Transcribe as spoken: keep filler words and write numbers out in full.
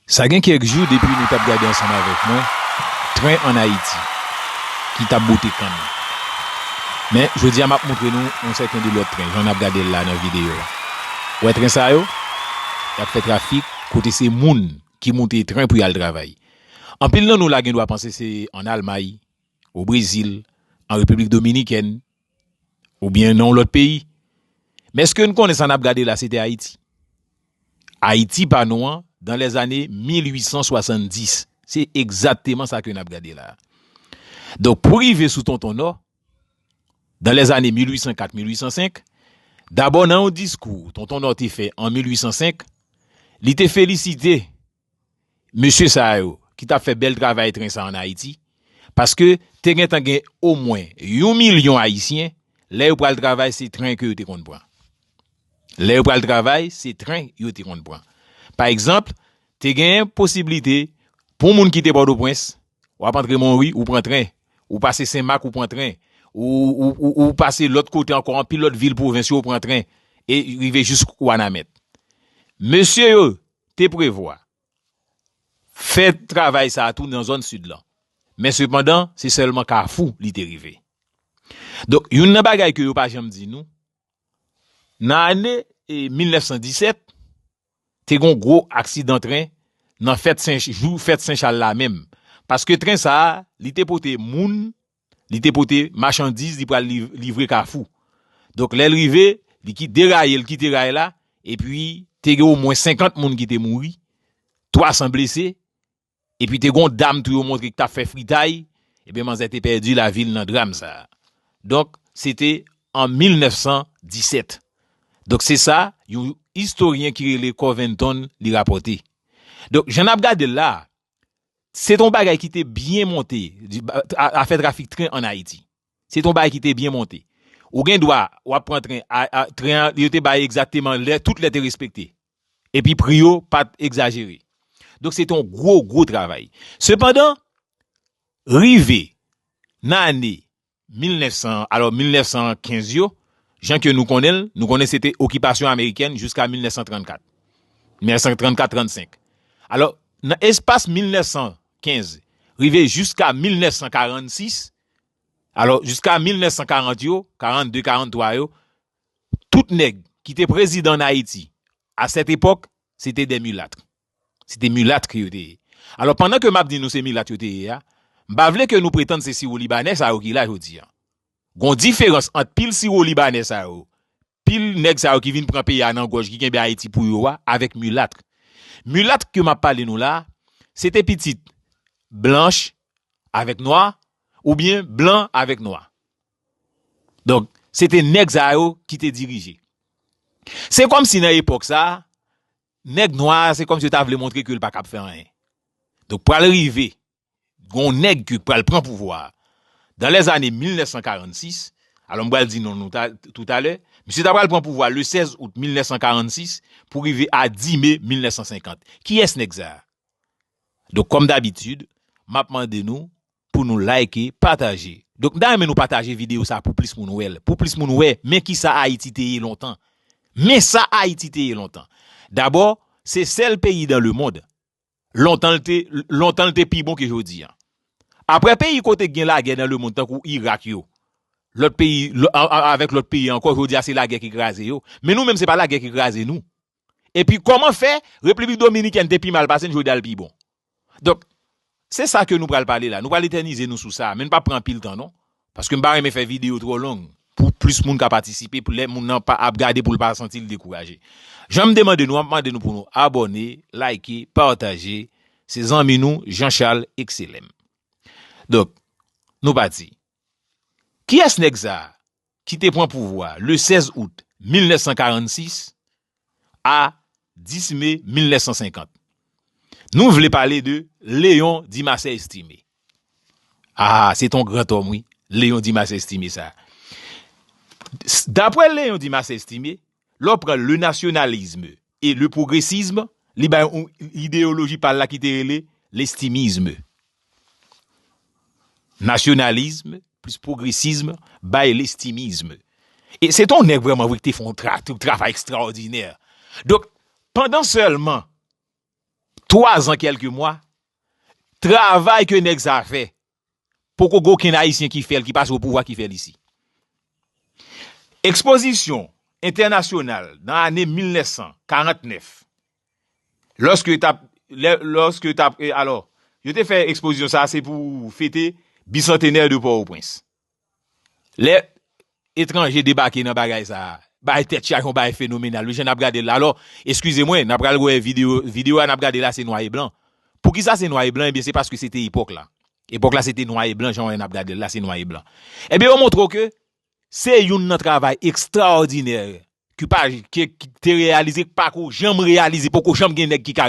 Sa gen kèk jou depi nou t ap gade ansanm avèk mwen tren ann Ayiti ki t ap bote kann. Men, jodi a, m ap montre nou yon sèten de lòt tren, jan n ap gade l la nan videyo a. Wè tren sa yo? Y ap fè trafik kote se moun ki moute tren pou y al travay. Anpil nan nou la gen dwa panse se ann Almay, o Brezil, an Repiblik Dominikèn, oubyen nan yon lòt peyi. Men èske n konnen sa n ap gade la, se te Ayiti? Ayiti pa nou an, dans les années mil uit san swasanndis. Se egzakteman sa ke n ap gade la. Donk, pou rive sou Tonton Nò, dans les années mil uit san kat, mil uit san senk, dabò nan yon diskou Tonton Nò te fè an mil uit san senk, li te felisite mesye sa yo ki t ap fè bèl travay tren sa ann Ayiti, paske te gentan gen omwen yon milyon Ayisyen, lè yo pral travay, se tren ke yo te konn pran. Lè yo pral travay, se tren yo te konn pran. Pa egzanp, te gen posiblite pou moun kite Pòtoprens, w ap antre Monwi, ou pran tren. Ou pase Senmak, ou pran tren. Ou, ou, ou, ou pase lòt kote ankò, anpil lòt vil pwovens yo, ou pran tren. E rive jis Wanament. Mesye yo te prevwa fè travay sa a tou nan zòn sid lan. Men sepandan, se sèlman Kafou li te rive. Donk, youn nan bagay ke yo pa janm di nou, nan ane, e, mil nèf san disèt, te gen yon gwo aksidan tren nan fèt Sen, jou fèt Sen Chal la menm. Paske tren sa a, li te pote moun, li te pote machandiz, li pral liv-, livre Kafou. Donk, lè l rive, li ki deraye, l kite ray la, epi te gen omwen senkant moun ki te mouri, twa san blese, epi te gen yon dam tou yo montre ki t ap fè fritay, ebyen, manzè te pèdi lavi l nan dram sa a. Donk, se te an mil nèf san disèt. Donk, se sa, yon istoryen ki rele Covington, li rapòte. Donk, jan n ap gade l la, se t on bagay ki te byen monte, di, a, afè trafik tren ann Ayiti. Se t on bagay ki te byen monte. Ou gen dwa, w ap pran tren, a, a, tren an, yo te bay egzakteman lè, tout lè te respekte. Epi pri yo pa t egzajere. Donk, se te yon gwo, gwo travay. Sepandan, rive nan ane mil nèf san, alò, mil nèf san kenz yo, jan ke nou konnen l, nou konnen se te okipasyon amerikèn jiska mil nèf san trannkat. Mil nèf san trannkat trannsenk. Alò, nan espas mil nèf san kenz rive jiska mil nèf san karannsis, alò, jiska mil nèf san karant yo, karannde, karanntwa yo, tout nèg ki te prezidan ann Ayiti, a sèt epòk, se te de milat. Se te milat ke yo te ye. Alò, pandan ke m ap di nou se milat yo te ye a, m pa vle ke nou pretann se siwo libanè sa yo ki la jodi a. Gon diferans ant pil siwo libanè sa yo, pil nèg sa yo ki vin pran peyi a nan gòj, ki kenbe Ayiti pou yo a, avèk milat. Milat ke m ap pale nou la, se te pitit blanch avèk nwa, oubyen blan avèk nwa. Donk, se te nèg sa yo ki te dirije. Se kòmsi nan epòk sa a, nèg nwa a, se kòmsi yo ta vle montre ke l pa kab fè anyen. Donk, pral rive, gon nèg ki pral pran pouvwa a. Dans les années mil nèf san karannsis, alò, m pral di non nou ta, toutalè, misye ta pral pran pouvwa le sèz out mil nèf san karannsis pou rive a dis me mil nèf san senkant. Kiyès nèg sa a? Donk, kòm dabitid, m ap mande nou pou nou like, pataje. Donk, m ta renmen nou pataje videyo sa pou plis moun wè l. Pou plis moun wè, men kisa Ayiti te ye lontan. Men sa Ayiti te ye lontan. Dabò, se sèl peyi dans le monde. Lontan l te, lontan l te pi bon ke jodi a. Apre peyi kote gen lagè dans le monde, tankou Irak yo, lòt peyi, lò-, a, a, avèk lòt peyi ankò, jodi a se lagè ki kraze yo. Men nou menm, se pa lagè ki kraze nou. Epi kòman fè Repiblik Dominikèn te pi mal pase n, jodi a l pi bon? Donk, se sa ke nou pral pale la. Nou pral etènize nou sou sa, men n p ap pran anpil tan non. Paske m pa renmen fè videyo twò long pou plis moun ka patisipe, pou lè moun nan pa ap gade pou l pa santi l dekouraje. Jan m te mande nou, m ap mande nou pou nou abòne, like, pataje. Se zanmi nou, Jean Charles Excelem. Donk, nou pati. Kiyès nèg sa a ki te pran pouvwa le sèz out mil nèf san karannsis a dis me mil nèf san senkant? Nou vle pale de Léon Dumarsais Estimé. Ah, se t on gran òm, wi. Léon Dumarsais Estimé sa. S-, daprè Léon Dumarsais Estimé, lè w pran le nationalisme et le progressisme, li bay yon ideyoloji pa l la ki te rele lestimizm. Nasyonalism plis pwogresizm bay lestimizm. E se t on nèg vrèman vre ki te fè yon tra-, travay ekstraòdinè. Donk, pandan sèlman twa zan kèlke mwa, travay ke nèg sa a fè, poko gen okenn Ayisyen ki fè l, ki pase o pouvwa, ki fè l isi. Ekspozisyon entènasyonal nan ane mil nèf san karant nèf, lòske t ap, lè, lòske t ap, e, alò, yo te fè ekspozisyon sa a, se pou fete bisantenè de Pòtoprens. Lè etranje debake nan bagay sa a, bay tèt chaje, yon bagay fenomenal. Wi, jan n ap gade l la. Alò, eskize mwen, n ap pral wè videyo, videyo a n ap gade la, se nwa e blan. Poukisa se nwa e blan? Ebyen, se paske se te epòk la. Epòk la, se te nwa e blan, jan w wè n ap gade l la, se nwa e blan. Ebyen, yo montre w ke se youn nan travay ekstraòdinè ki pa, ki, ki te reyalize, k pako janm reyalize, poko janm gen nèg ki ka